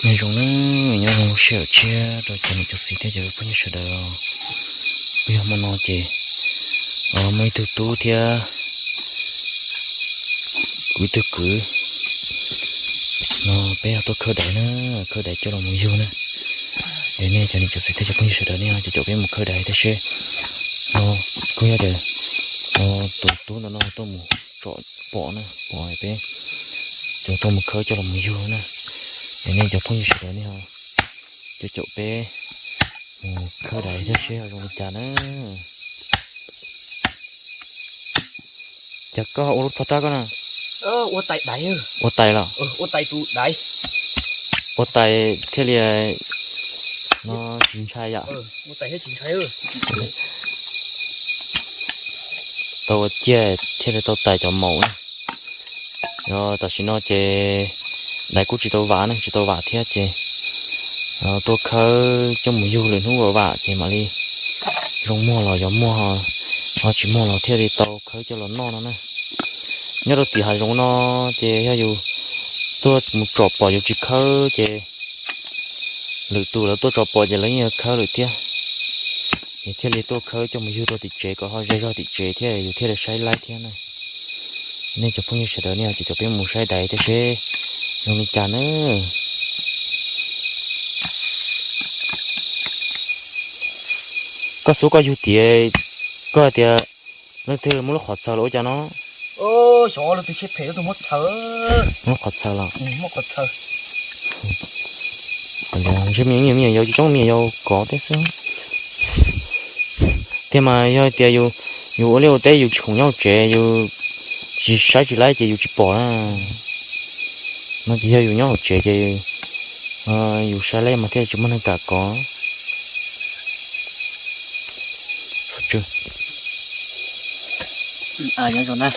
Nyob zoo na, nyob zoo sij hawm tshiab rau cov niam cov txiv thiab cov phooj ywg sawv daws. Kuj yog hmo no ces muaj ib tug tub thiab kuv ib tug kwv no, peb yog tuaj khawb daiv na, khawb daiv coj los mus yug na. Es nej cov niam cov txiv thiab cov phooj ywg sawv daws nej ho caum caum peb mus khawb daiv thiab seb no, kuj yog tias tus tub ntawm no tuaj mus tsom pom na, pom peb cov tuaj mus khawb coj los mus yug na. Es nej cov phooj ywg sawv daws nej ho caum caum peb mus khawb daiv thiab seb ho zoo li cas na. Cas koj ua lub thoj rab koj na? Ua tais los? Ua tais thiaj li no tsis ntshai yom. Tau ua ciaj thiaj li tau tais cov maum na. Tam sim no ces daiv kuj tsis tau vam ne, tsis tau vam thiab ces tuaj khawb coj mus yug lwm hnub vam vam ces mam li zoo muag los yog muag, ho tsis muag los thiaj li tau khawb coj los noj no na. Nyob rau tim hav zoov no ces yog yus tuaj mus tsom pom yus tsis khawb ces lwm tus lawv tuaj tsom pom ces lawv yeej yuav khawb lawm thiab. Yus thiaj li tuaj khawb coj mus yug rau tim tsev kom ho ze zog tim tsev thiab yus thiaj li saib laib thiab na. Nej cov phooj ywg sawv daws nej ho caum caum peb mus saib daiv thiab seb zoo li cas na. Koj xub koj yug tias, koj hais tias leej twg muaj lub qhov txhawv los ua cas no? Xyov leej twg siab phem lub twg muab txhawv. Muab qhov txhawv los? Ntshe me nyuam me nyuam yaus, coob me nyuam yaus kov tej xwb. Thiab mas yog tias yus ua liaj ua teb yus tsis khoom nyob hauv tsev, yus tsis saib tsis laib ces yus tsis pom na. No ces yog yus nyob hauv tsev ces yus saib laib mas thiaj tsis muaj neeg kam kov. Nyob zoo na,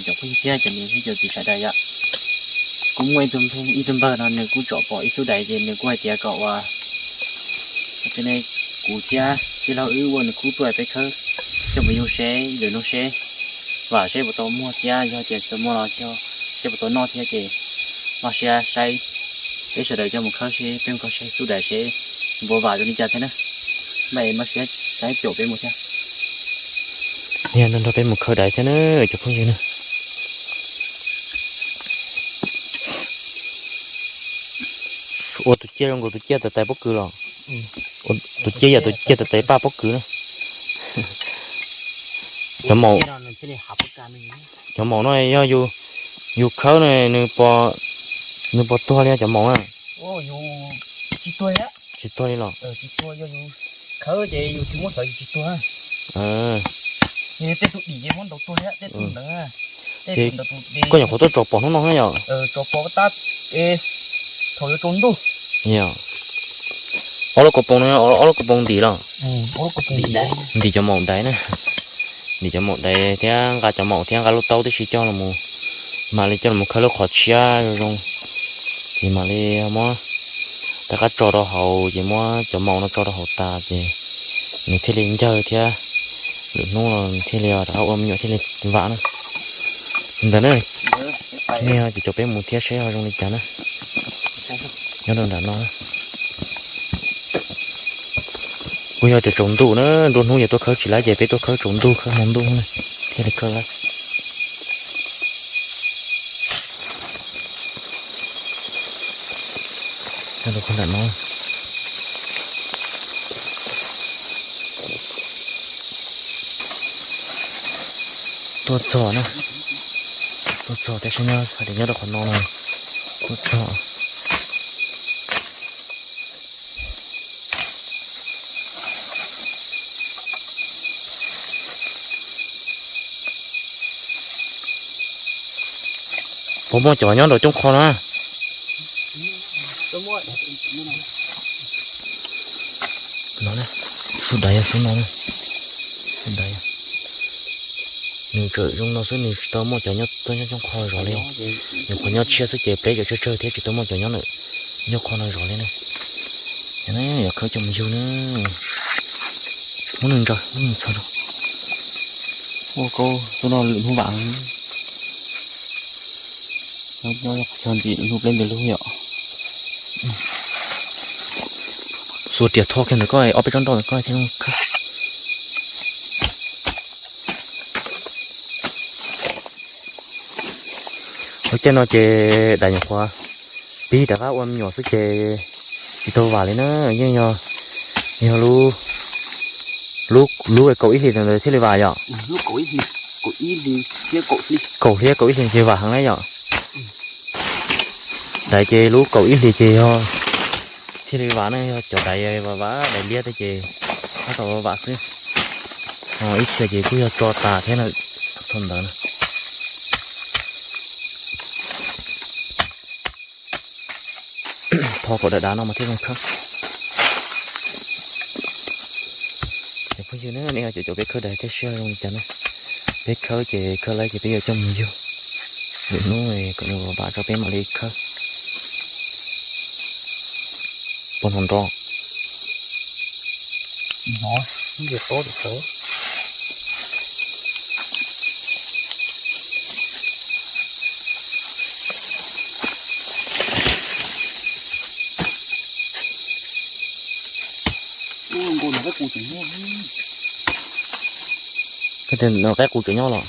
cov phooj ywg thiab cov niam thiab cov txiv sawv daws yom. Kuv muaj ib tug npawg no nws kuj tsom pom ib xub daiv ces nws kuj hais tias kom ua, kuv thiab tij laug wb ua nws khub tuaj peb khawb coj mus yug seb lwm hnub seb vam seb puas tau muag thiab yog tias tsis tau muag los seb puas tau noj thiab ces noj siab saib peb sawv daws coj mus khawb seb peb mus khawb seb xub daiv seb npuas vam zoo li cas thiab na. Maj noj siab saib caum peb mus thiab. Yog nrog peb mus khawb daiv thiab na cov phooj ywg na. Ua tus ciaj zoo nkaus tus ciaj tais tais pob kws los? Tus ciaj yam tus ciaj tais tais paj pob kws na. Cov maum, cov maum no yog yus khawb na, nws puas tuag li cov maum na? Tsis tuag li los? Koj nyuam qhuav tuaj tsom pom hnub no yom? Ob lub kaus poom no, ob lub kaus poom ntim los? Ntim cov maum daiv na. Ntim cov maum daiv thiab nqa cov maum thiab nqa lub taub tib si coj los, mam li coj los khawb lub qhov tshiab zoo zoo. Ces mam li muab rov qab tso rau hauv, ces muab cov maum no tso rau hauv tas ces nws thiaj li ncawg thiab lwm hnub los thiaj li rov qab ua me nyuam thiaj li vam na. Ntawd na, nej ho caum caum peb mus thiab seb ho zoo li cas na. Nyob rau nram no kuj yog tias tsaus ntuj na, nruab hnub yog tuaj khawb tsis laib ces peb tuaj khawb tsaus ntuj khawb hmo ntuj na thiaj li khawb laib. Nyob rau qhov nram no tuaj txog na, tuaj txog tias seb nyob hais tias nyob rau qhov no no, tuaj txog. Puas muaj cov nyob rau coob qho no? Xub daiv yog xub no, xub daiv. Nws tseem zoo no xwb, nws tsis tau muaj cov nyob tuaj nyob coob qho zov li. Nyuam qhuav nyob tshiab xwb ces pleb cov tsawg tsawg thiab tsis tau muaj cov nyob lawm, nyob qho no zov li na. Yog khawb coj mus yug na. Muab nws ntsaws, muab nws txhos rau. Ua koj xub no lwm hnub vam. Nyob qhov chaw ntxim hnub pleb ntws lug yom. Xuas riam tho kiag ntawm koj ob peb tsob nroj ntawm koj thiab. Lub caij no ces daim nyuam qhuav pib rov qab ua me nyuam xwb ces tsis tau vam li na, yeej yog, yog lub, lub kaum ib hlis ntawd thiaj li vam yom. Kaum hli kaum ib hlis ces vam heev na yom. Daim ces lub kaum ib hlis ces yog thiaj li vam na, yog cov daim vam vam daim liab tej ces tab tom vam xwb. Ho ib txhia ces kuj yog tso tas thiab na, thaum ntawd na. Tho kom dav dav no mas thiaj zoo khawb. Cov phooj ywg na, nej ho caum caum peb khawb daim thiab seb zoo li cas na. Peb khawb ces khawb laib ces peb yuav coj mus yug. Lwm hnub kom nws vam tso peb mam li khawb. Puas hnov nrov? Koj tias nov qaib qus tseem nyob los?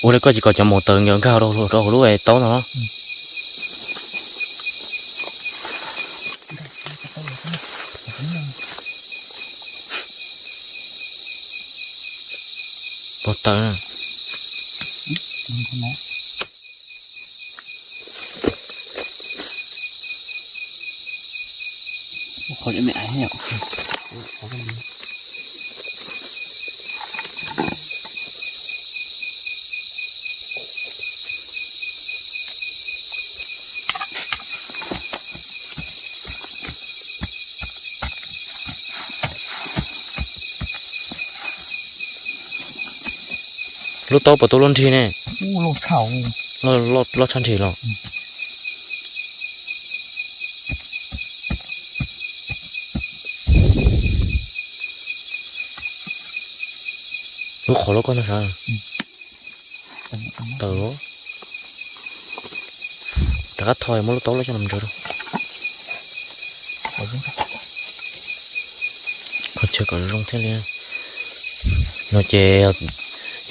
Ua li koj tsis kom cov maum taws nkag rau hauv lub taub no. Pov taws. Lub taub puas tuaj loj nrig ne? Loj tshaj nrig los? Lub qhov loj koj no sav. Taws los. Rov qab tho muab lub taub loj coj los ntsaws rau. Kho chaw kom zoo thiaj li. No ces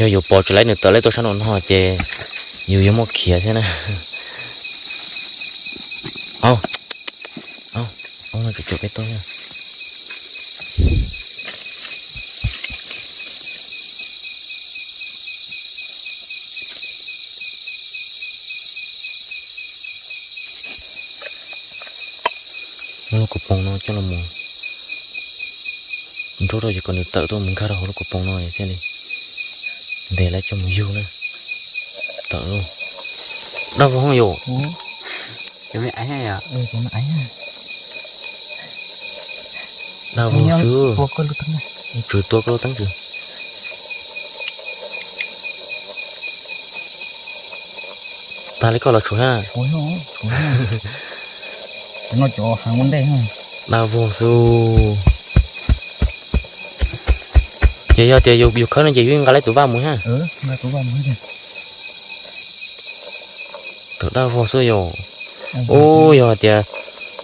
yog yus pom tsis laib nws tawm laib tuaj sab nraum no ces yus yuav muaj khiav thiab na. Au, au, no tsuas caum peb tau. Muab lub kaus poom no coj los mus nrub rau ces kom nws tawm tuaj mus nkag rau hauv lub kaus poom no thiaj li ntes lawv coj mus yug na. Tawm lauj. Daj vog yom. Daj vog xwb. Tsum tua koj lub teeb tsis. Tag li koj los tshuav thiab. Daj vog xwb. Ces yog tias yus khawb no ces yus nqa lawv tus vaj mus thiab. Tawm daj vog xwb yom. Ub, yog hais tias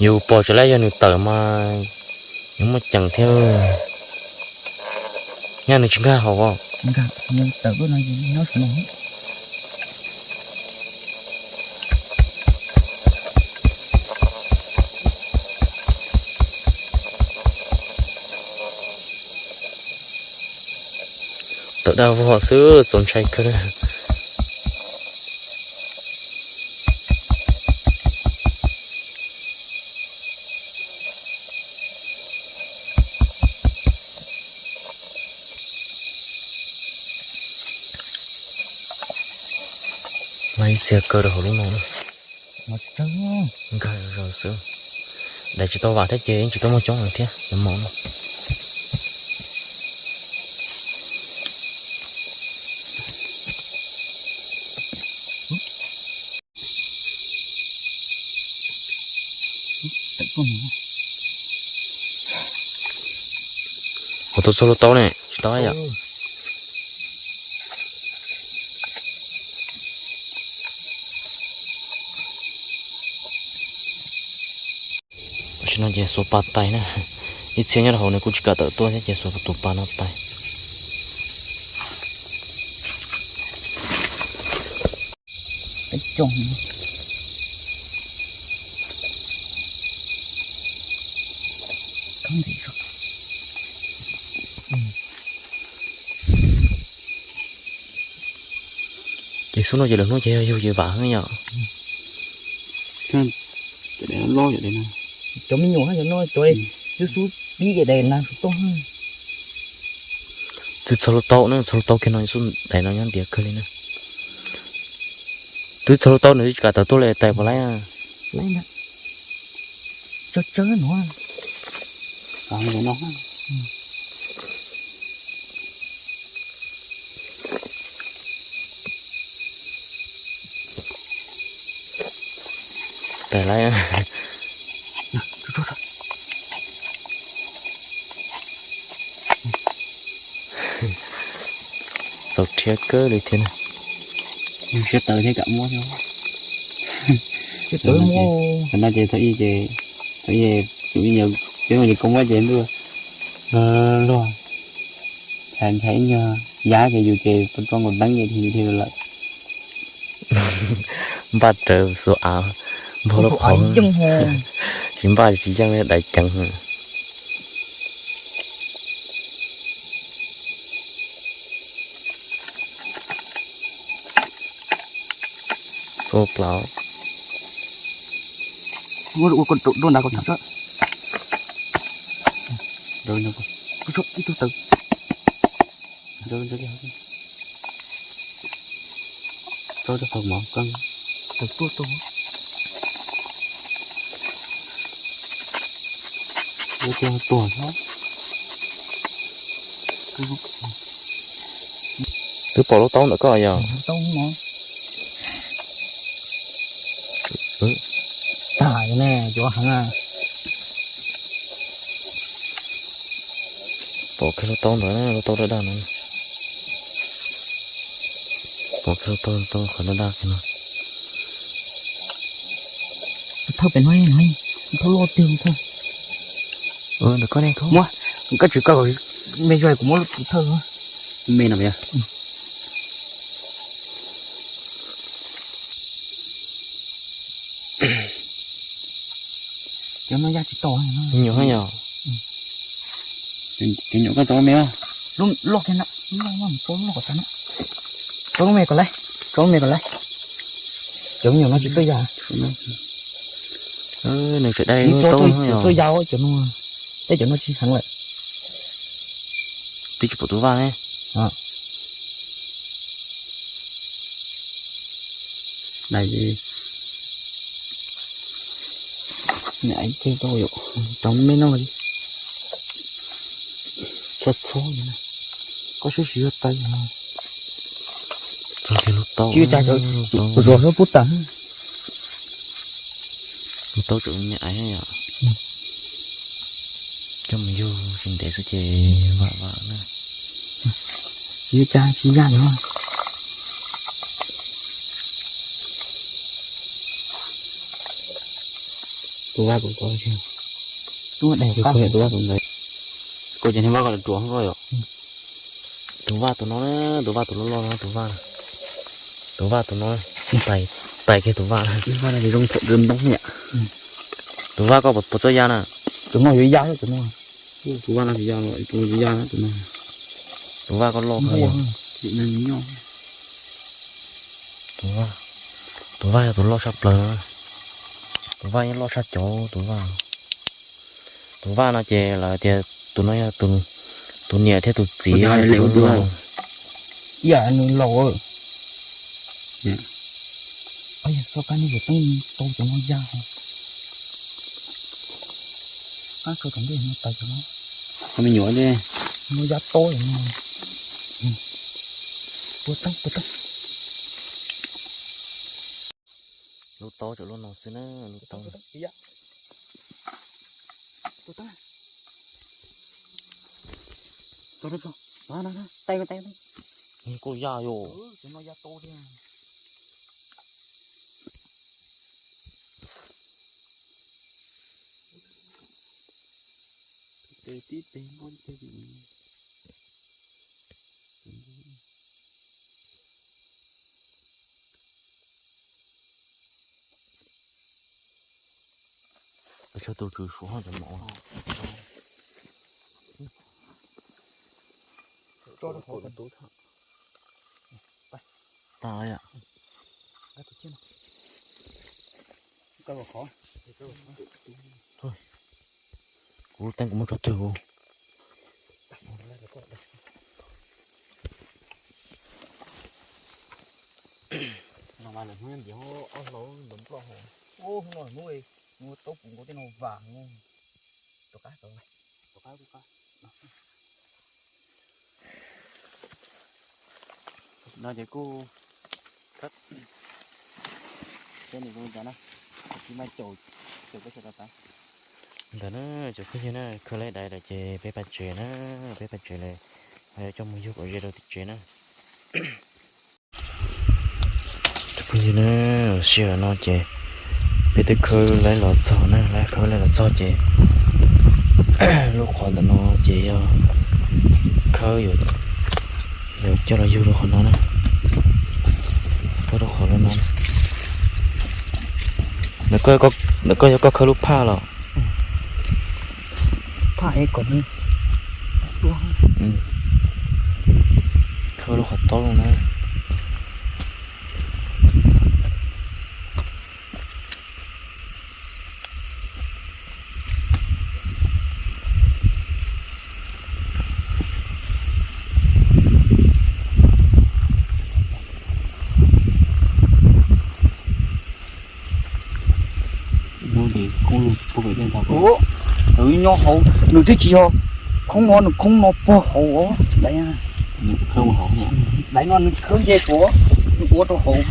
yus pom tsis laib yog nws tawm mas yus muaj ceem thiab. Nyaj nws tsis nkag hauv os. Tawm daj vog xwb txaus ntshai kawg. Mas ib txhia kaw rau hauv lub no na. Nkag zog xwb. Daim tsis tau vam thiab ces yeej tsis tau muaj coob lawm thiab cov mov no. Ua tau txog lub taub ne, tsis tau yom. Tam sim no ces xuas pas tais na, ib txhia nyob rau hauv nws kuj tsis kam tawm tuaj thiab ces xuas tus pas no tais. Ces xub no ces lawv hnub ces yog yug ces vam heev yom. Cov me nyuam cov no cov xub xub pib ces dais na xub tuaj. Twb txog lub taub na, txog lub taub kiag no xub dais no nyob ntiav kawg li na. Twb txog lub taub nws twb tsis kam tawm tuaj li, tais puas laib? Tsawg tsawg no. Tais laib. Txaus rhiab kawg li thiab na. Siab tawv thiab kam muab thiab. Siab tawv muab. Qhov no ces thaum ub ces, thaum ub ces tsum ib nyuag peb mus ces koj muab ces ntuj luag, ntshai ib nyuag yab ces yus ces tso nkaus deeb ces yus thiaj lawm. Npaj rawv xuas av npog lub qhov, tsis npaj tsis yeej li dais ceev. Ua plaub. Ua nrad ko tham. Ib tug tawv. Rau rau qhov mov koj tawv tuaj tuaj. Ua tuag tuag xwb. Twb pom lub taub ntawm koj yog? Tag ne, cuav heev. Pom kiag lub taub ntawd, lub taub daj daj no. Pom kiag lub taub, taub qhov daj daj kiag no. Thawj pem no, thawj loj tiag thawj. Ntawm koj ne, muab, koj tsis koj me zuag kuv muab lub thawj. Me no yog. Cov no ya tsis tau. Nyuam yog. Cov nyuam koj tau me. Lub loj kiag na, loj loj, tso lub loj kom tas na. Tso lub me kom laiv, tso lub me kom laiv. Cov me nyuam no tsis tuaj ya. Nws tseem dai lub taub no, tuaj ya cov no. Tej cov no tsis heev lawm. Twb tsis pom tus vaj ne. Dais, niam ib teg tau yom, rau me no li. Txhob txhob, koj sub sim yuav tau. Txog kiag lub taub, tsis tas, zos lub pub tas. Lub taub tseem me me yom. Coj mus yug tsis ntev xwb ces vam vam na. Tsis yuav cas tsis yaj no. Tus vaj tus ko, tus vaj tus ntawd, koj ces niag vaj koj ruam koj yom. Tus vaj tus no, tus vaj tus loj loj no, tus vaj, tus vaj tus no, tais, tais kiag tus vaj. Vaj no zoo thaum ntoo yom. Tus vaj koj puas txawj ya na? Tus no yuav ya, tus no. Tus vaj no tsis ya los tus no tsis ya na, tus no. Tus vaj koj loj kawg. Tus vaj, tus vaj yog tus loj tshaj plaws. Tus vaj yeej loj tshaj cov tus vaj. Tus vaj no ces lawv tias tus no yog tus niam thiab tus txiv. Ib yam nws laus. Txoj kab nej tau cov no ya. Qab kawg tom ntej no tais cov no. Qhov me nyuam ne. No ya tob no. Puas tau, puas tau. Lub taub tseem lub no xwb na, lub taub. Puas tau. Kuj yaj yom. Tsawg tus tswv suav cov mov. Tas yom. Kuv teeb kuv muab tso twg kuv. No ces kuj, ntawd na, cov phooj ywg na, khawb laib dais lawm ces peb pais tsev na, peb pais tsev lawm, ho yuav coj mus yug kom ze rau tim tsev na. Cov phooj ywg na, sij hawm no ces peb twb khawb laib los txog na, laib khawb laib los txog ces lub qhov ntawm no ces yog khawb yuav coj los yug rau qhov no na, khawb rau qhov no. Ntawm koj yog koj khawb lub phaj los? Phaj es kom khawb rau qhov tob no na. Nws nyob hauv, nws twb tsis yog khoob no, nws khoob no pog hauv os. Daiv no nws tsis khawb nce tuaj, nws ua rau hauv.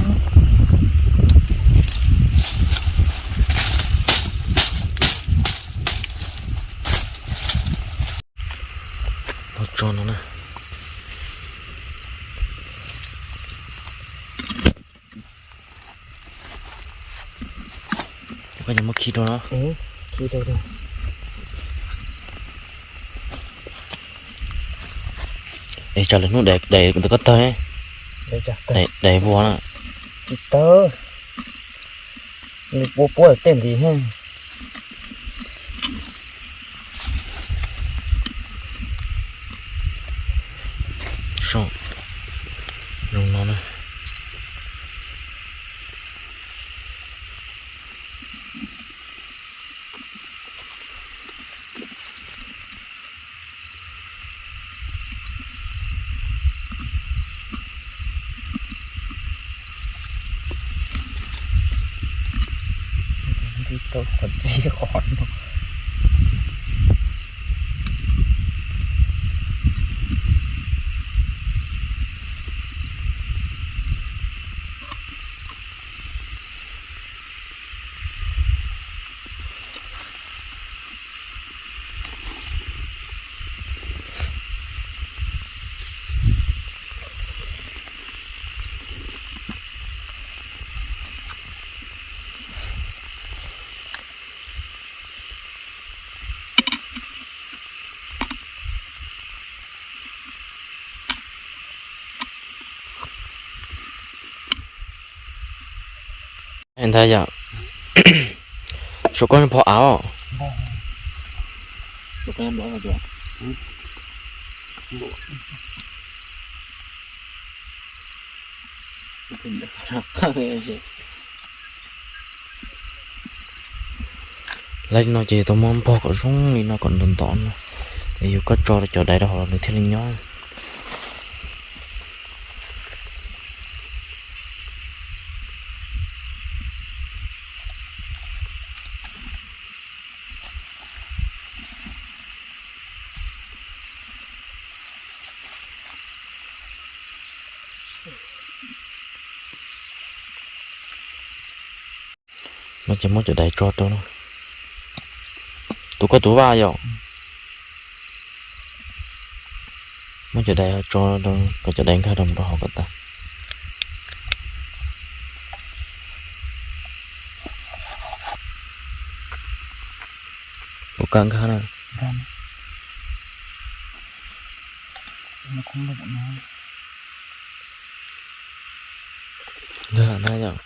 Tso no na. Koj muab khi rau no. Es tsam lwm hnub daim ntawd koj tawg, daim vua na. Tsis tawg, nws puab puab tej ntxiv. Zoo no na. Ntxim tau qhov ntxim qhov no. Ntag yom. Saum koj phom av os. Laib li no ces tau muab npog kom zoo li no kom ntov ntov no, es yus koj tso cov daiv rau hauv los nws thiaj li nyob. No ces muab cov daiv tso rau no. Tus koj tus vaj yom. Muab cov dais tso rau kom cov dais nkag rau mus rau hauv kom tas. Ua kab nkag na. Nkag ntag yom.